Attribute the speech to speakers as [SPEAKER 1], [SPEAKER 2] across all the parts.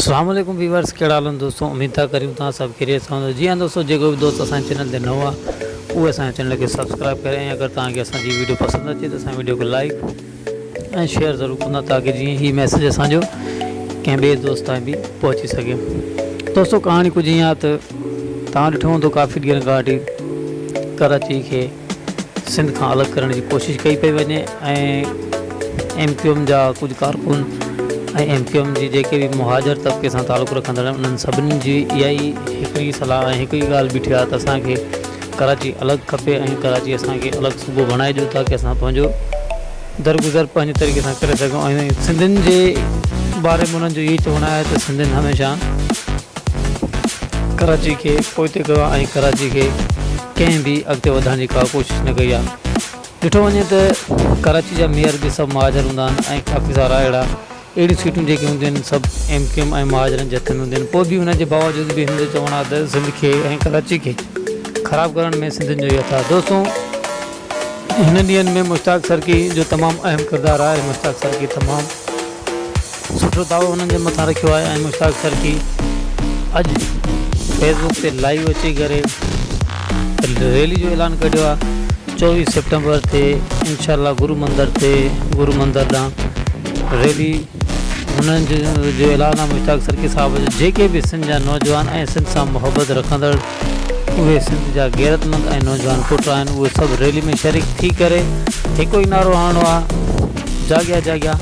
[SPEAKER 1] اسلام عليڪم ويورس ڪهڙا حال آهن دوستو اميد ٿا ڪريون توهان سڀ خيريت سان هوندو جي ها دوستو جيڪو به دوست اسان جي چينل تي نئون آهي اهو اسان جي چينل کي سبسڪرائب ڪري ۽ اگر توهان کي اسان جي ويڊيو پسند اچي ته اسان جي ويڊيو کي لائڪ ۽ شيئر ضرور ڪندا تاڪه جيئن هي ميسج اسان جو ڪنهن ٻئي دوست تائين به پهچي سگهي دوستو ڪهاڻي ڪجهه ائين آهي ته توهان ڏٺو هوندو ڪافي ڏينهن کان وٺي ڪراچي کي سنڌ کان الڳ ڪرڻ جي ڪوشش ڪئي پئي وڃي ۽ ايم ڪيو ايم جا ڪجهه ڪارڪن ۽ ايم ڪيو ايم جي جيڪي به مهاجر طبقي سان تعلق رکندڙ آهن انهن سڀني جي اها ئي هڪڙي صلاح ۽ هڪ ئي ڳالهه بيٺي آهي ته اسان کي ڪراچي الڳ کپي ۽ ڪراچي اسان کي الڳ صوبو بڻائي ڏيو تاڪه اسان پنهنجو درگذر پنهنجي طريقي سان ڪري سگهون ۽ سنڌين جي باري ۾ انهن جو اهو ئي چوڻ آهي ته سنڌين هميشه ڪراچي کي پوئتي ڪيو آهي ۽ ڪراچي کي ڪنهن به اڳتي وڌائڻ جي ڪا ڪوشش نه ڪئي آهي. ڏٺو وڃي ته ڪراچي جا ميئر به سڀ مهاجر هوندا آهن ۽ ڪافي سارا اهڙا اهڙيون سيٽون جيڪي هونديون آهن سڀ ايم ڪيو ايم ۽ مهاجرن جي هٿ ۾ هونديون آهن پوء به ان جي باوجود به هنن جو چوڻ آهي ته سنڌ کي ۽ ڪراچي کي خراب ڪرڻ ۾ سنڌين جو ئي هٿ آهي. دوستو هنن ڏينهن ۾ مشتاق سرڪي جو تمام اهم ڪردار آهي ۽ مشتاق سرڪي تمام سٺو دعوو انهن جي مٿان رکيو آهي ۽ مشتاق سرڪي اڄ فيس بڪ تي لائيو اچي ڪري ريلي جو اعلان ڪڍيو آهي 24 سيپٽمبر تي انشاء الله گرو مندر تي گرو مندر ڏانهن ريلي هنن جو اعلان آهي مشتاق سرڪي صاحب جو جيڪي به سنڌ جا نوجوان ۽ سنڌ سان محبت رکندڙ اهي سنڌ جا غيرتمند ۽ نوجوان پٽ آهن اهي سڀ ريلي ۾ شريڪ ٿي ڪري هڪ ئي نعرو هڻڻو آهي جاڳيا جاڳيا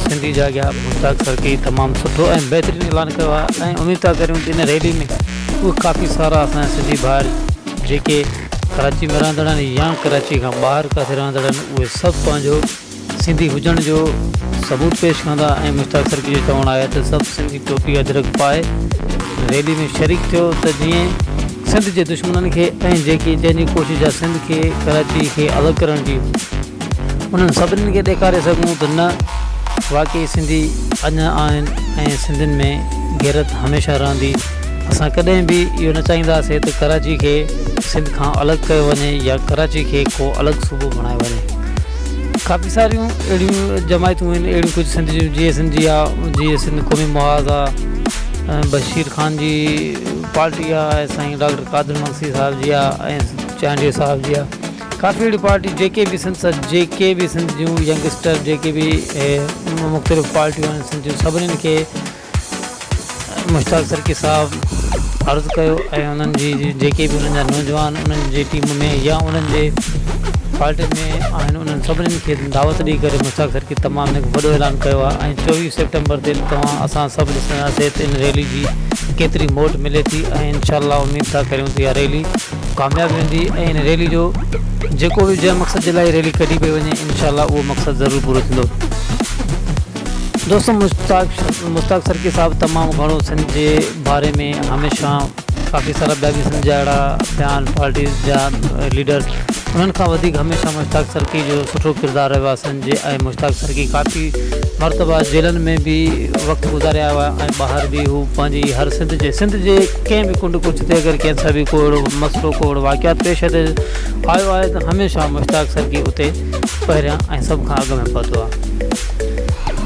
[SPEAKER 1] سنڌي جاڳيا مشتاق سرڪي تمام سٺو ۽ بهترين اعلان ڪيو آهي ۽ اميد ٿا ڪريون ته ان ريلي ۾ اهي ڪافي سارا اسان جا سنڌي ڀائر جيڪي ڪراچي ۾ رهندڙ آهن يا ڪراچي کان ٻاهر ڪاٿي رهندڙ آهن اهي سڀ پنهنجو سنڌي هجڻ جو ثبوت پيش ڪندا ۽ مشتاق سرڪي جو چوڻ آهي ته سڀ سنڌي ٽوپي اجرڪ پائي ريلي ۾ شريڪ ٿيو ته جيئن سنڌ جي دشمنن کي ۽ جيڪي جنهن جي ڪوشش آهي سنڌ کي ڪراچي کي الڳ ڪرڻ جي انهن سڀني کي ڏيکاري سگهون ته نه واقعي سنڌي اڃا آهن ۽ سنڌين ۾ غيرت هميشه رهندي اسان ڪڏهن به اهو نه چاهينداسين ته ڪراچي کي سنڌ کان الڳ ڪيو وڃي يا ڪراچي کي ڪو الڳ صوبو بڻايو وڃي. ڪافي ساريون اهڙيون جماعتون آهن اهڙيون ڪجهه سنڌ جون جيئي سنڌ جي آ جيئي سنڌ قومي محاذ آ بشير خان جي پارٽي آ ۽ سائين ڊاڪٽر قادر مگسي صاحب جي آ ۽ چانڊيو صاحب جي آ ڪافي اهڙيون پارٽيون جيڪي به سنڌ سان جيڪي به سنڌ جون ينگسٽر جيڪي به مختلف پارٽيون آهن سنڌ جون سڀني کي مشتاق سرڪي صاحب عرض ڪيو ۽ انهن جي جيڪي به انهن جا نوجوان انهن جي ٽيم ۾ يا انهن جي پارٽين ۾ آهن انهن سڀني کي دعوت ڏئي ڪري مشتاق سرڪي تمام هڪ وڏو اعلان ڪيو آهي ۽ 24 سيپٽمبر تي توهان اسان سڀ ڏسنداسين ته ان ريلي جي ڪيتري موٽ ملي ٿي ۽ انشاء الله اميد ٿا ڪريون ته اها ريلي ڪامياب ويندي ۽ ان ريلي جو جيڪو به جنهن مقصد جي لاء ريلي ڪڍي پئي وڃي انشاء الله اهو مقصد ضرور پورو ٿيندو. دوستو مشتاق مشتاق سرڪي صاحب تمام گهڻو سنڌ جي باري ۾ هميشه ڪافي سارا ٻيا به سنڌ جا اهڙا پيان پارٽيز جا ليڊر انهن کان وڌيڪ هميشه مشتاق سرڪي جو سٺو ڪردار رهيو آهي سنڌ جي ۽ مشتاق سرڪي ڪافي مرتبه جيلن ۾ به وقت گذاري آيو آهي ۽ ٻاهر به هو پنهنجي هر سنڌ جي سنڌ جي ڪنهن به ڪنڊ ڪڙڇ تي اگر ڪنهن سان به ڪو اهڙو مسئلو ڪو اهڙو واقعات پيش اچي آيو آهي ته هميشه مشتاق سرڪي اتي پهريان ۽ سڀ کان اڳ ۾ پهتو آهي.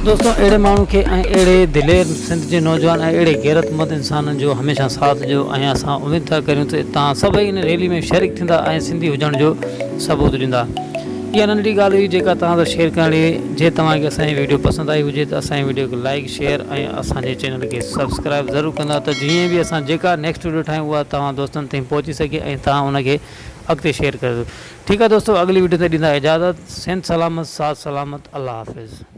[SPEAKER 1] دوستو اهڙي ماڻهو کي ۽ اهڙي دلير سنڌ جي نوجوان ۽ اهڙي غيرتمند انسانن جو هميشه ساٿ ڏيو ۽ اسان اميد ٿا ڪريون ته توهان سڀئي ان ريلي ۾ شريڪ ٿيندا ۽ سنڌي هجڻ جو ثبوت ڏيندا. اها ننڍڙي ڳالهه هئي جيڪا توهان سان شيئر ڪرڻي هئي. جي توهان کي اسان جي ويڊيو پسند آئي هجي ته اسان جي ويڊيو کي لائيڪ شيئر ۽ اسان جي چينل کي سبسڪرائيب ضرور ڪندا ته جيئن به اسان جيڪا نيڪسٽ ويڊيو ٺاهيون اها توهان دوستن تائين پهچي سگهي ۽ توهان ان کي اڳتي شيئر ڪري سگهو. ٺيڪ آ دوستو اڳلي وڊيو تائين ڏيندا اجازت سنڌ سلامت ساٿ سلامت الله حافظ.